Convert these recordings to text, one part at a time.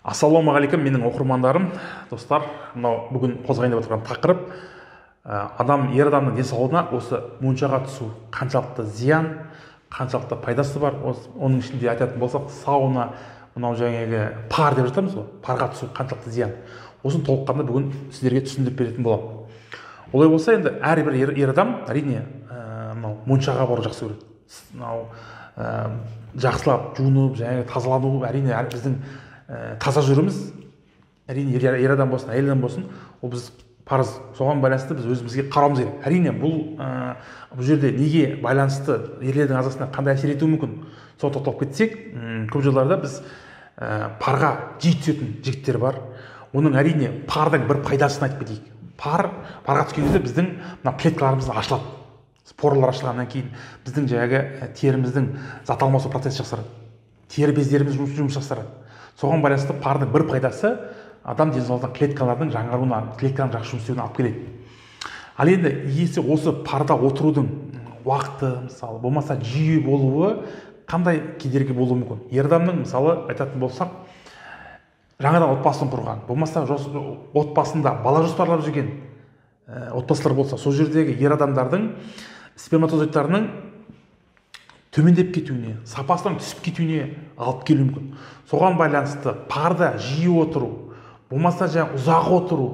Ассалаумағалейкум, менің оқырмандарым, достар. Мынау бүгін қозғайын деп отырған тақырып адам, ер адамның денсаулығына осы моншаға түсу қаншалықты зиян, қаншалықты пайдасы бар. Оның ішінде айтатын болсақ, сауна, мынау жаңағы пар деп жатамыз ғой, парға түсу қаншалықты зиян. Осыны толыққанды бүгін сіздерге түсіндіріп беретін боламын. Олай болса, енді әрбір ер адам, әрине, мынау моншаға бару жақсы көреді. Мынау жақсылап жуынып, жаңағы тазалану, әрине, біздің таза жүруіміз, әрине, ер адам болсын, әйел адам болсын, ол біз парыз. Соған байланысты біз өзімізге қарауымыз керек. Әрине, бұл жерде неге байланысты, ерлердің ағзасына қандай әсер етуі мүмкін, соған тоқталып кетсек, көп жылдарда біз парға жиі түсетін жігіттер бар. Оның, әрине, пардың бір пайдасын айтып кетейік. Парға түскен кезде біздің мына клеткаларымыз ашылады. Споралар ашылғаннан кейін біздің жаңағы теріміздің зат алмасу процесі жақсарады, тері бездеріміз жұмыс жақсарады. Соған байланысты пардың бір пайдасы адам денсаулығына клеткалардың жаңаруына, клетканың жақсы жұмыс істеуіне алып келеді. Ал енді егер осы парда отырудың уақыты, мысалы, болмаса жиі болуы қандай кедергі болуы мүмкін? Ер адамның, мысалы, айтатын болсақ, жаңадан отбасын құрған, болмаса отбасында бала жоспарлап жүрген отбасылар болса, сол жердегі ер адамдардың сперматозоидтарының төмендеп кетуіне, сапасының түсіп кетуіне алып келуі мүмкін. Соған байланысты парда жиі отыру, болмаса жаңа ұзақ отыру,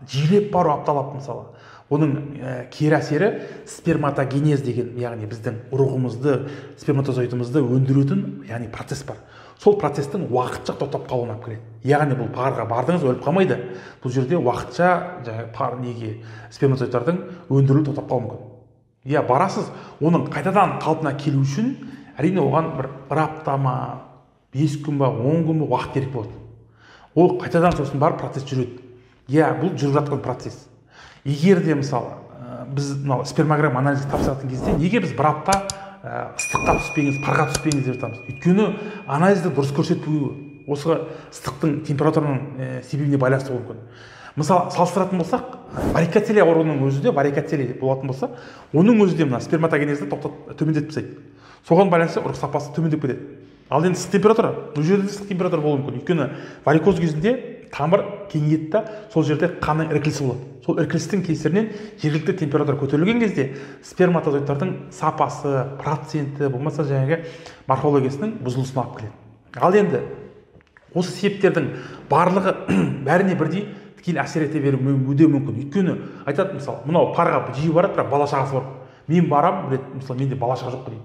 жиілеп бару, апталап, мысалы, оның кері әсері сперматогенез деген, яғни біздің ұрығымызды, сперматозоидымызды өндіретін, яғни процесс бар. Сол процестің уақытша тоқтап қалуына алып келеді. Яғни бұл парға бардыңыз, өліп қалмайды. Бұл жерде уақытша жаңағы пар неге сперматозоидтардың өндірілуі тоқтап қалуы мүмкін. Иә, барасыз, оның қайтадан қалпына келу үшін, әрине, оған бір апта ма, 5 күн ба, 10 күн ба уақыт керек болады. Ол қайтадан сосын барып процесс жүреді. Иә, бұл жүріп жатқан процесс. Егер де, мысалы, біз мынау спермограмма анализі тапсыратын кезде неге біз бір апта ыстыққа түспеңіз, парға түспеңіз деп жатамыз? Өйткені анализді дұрыс көрсетпеуі осы ыстықтың температураның себебіне байланысты болуы мүмкін. Мысалы, салыстыратын болсақ, варикоцеле ауруының өзі де, варикоцеле болатын болса, оның өзі де мына сперматогенезді төмендетіп тастайды. Соған байланысты ұрық сапасы төмендеп кетеді. Ал енді ыстық температура, бұл жерде ыстық температура болуы мүмкін. Өйткені варикоз кезінде тамыр кеңейеді да, сол жерде қанның іркілісі болады. Сол іркілістің кесірінен жергілікті температура көтерілген кезде сперматозоидтардың сапасы, проценті, болмаса жаңағы морфологиясының бұзылысына алып келеді. Ал енді осы себептердің барлығы бәріне бірдей тікелей әсер ете беруі де мүмкін. Өйткені айтады, мысалы, мынау парға жиі барады, бірақ бала шағасы бар. Мен барамын, біледі, мысалы, менде бала шаға жоқ дейді.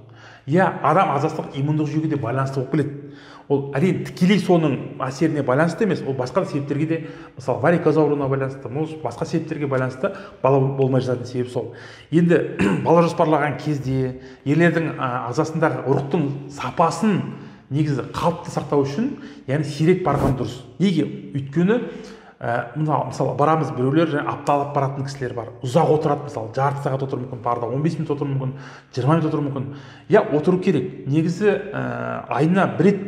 Иә, адам ағзасындық иммундық жүйеге де байланысты болып келеді. Ол, әрине, тікелей соның әсеріне байланысты емес, ол басқа да себептерге де, мысалы, варикоз ауруына байланысты, может, басқа себептерге байланысты бала болмай жататын себеп сол. Енді бала жоспарлаған кезде ерлердің ағзасындағы ұрықтың сапасын негізі қалыпты сақтау үшін, яғни сирек барған дұрыс. Неге? Өйткені мына, мысалы, барамыз, біреулер жаңа апталап баратын кісілер бар, ұзақ отырады, мысалы, жарты сағат отыруы мүмкін парда, 15 минут отыруы мүмкін, 20 минут отыруы мүмкін. Иә, отыру керек. Негізі айына бір рет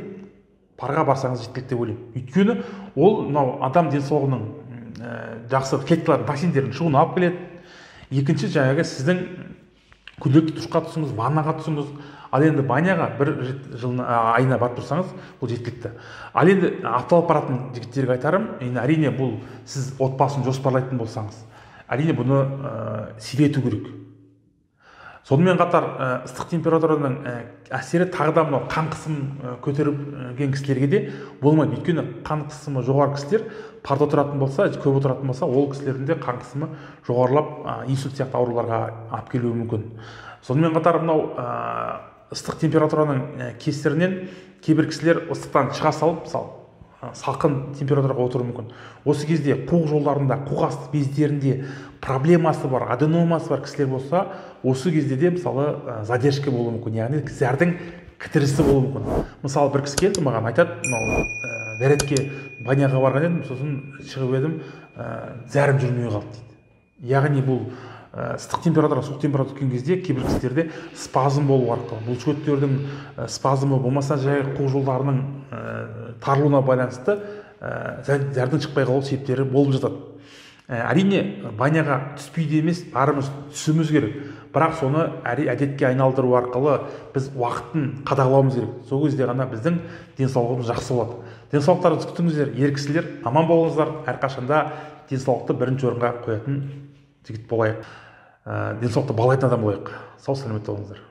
парға барсаңыз жеткілікті деп ойлаймын. Өйткені ол мынау адам денсаулығының жақсы клеткалардың, токсиндердің шығуына алып келеді. Екінші, жаңағы сіздің күнделікті душқа түсіңіз, ваннаға түсіңіз. Ал енді баняға бір рет жылына, айына барып тұрсаңыз, бұл жеткілікті. Ал енді апталап баратын жігіттерге айтарым, енді, әрине, бұл сіз отбасын жоспарлайтын болсаңыз, әрине, бұны сирету керек. Сонымен қатар ыстық температураның әсері тағы да мынау қан қысымын көтерген кісілерге де болмайды. Өйткені қан қысымы жоғары кісілер парда отыратын болса, көп отыратын болса, ол кісілердің де қан қысымы жоғарылап, инсульт сияқты ауруларға алып келуі мүмкін. Сонымен қатар мынау ыстық температураның кесірінен кейбір кісілер ыстықтан шыға салып, мысалы, салқын температураға отыруы мүмкін. Осы кезде қуық жолдарында, қуық асты бездерінде проблемасы бар, аденомасы бар кісілер болса, осы кезде де, мысалы, задержка болуы мүмкін, яғни зәрдің кідірісі болуы мүмкін. Мысалы, бір кісі келді маған, айтады, мынау дәретке баняға барған едім, сосын шығып едім, зәрім жүрмей қалды дейді. Яғни бұл ыстық температура, суық температура түскен кезде кейбір кісілерде спазм болу арқылы, бұлшықеттердің спазмы, болмаса жай қуық жолдарының тарылуына байланысты зәрдің шықпай қалу себептері болып жатады. Әрине, баняға түспейді емес, бәріміз түсуіміз керек. Бірақ соны әдетке айналдыру арқылы біз уақытын қадағалауымыз керек. Сол кезде ғана біздің денсаулығымыз жақсы болады. Денсаулықтарыңызды күтіңіздер, ер кісілер, аман болыңыздар. Әрқашанда денсаулықты бірінші орынға қоятын жігіт болайық, денсаулықты бағалайтын адам болайық. Сау саламатта болыңыздар.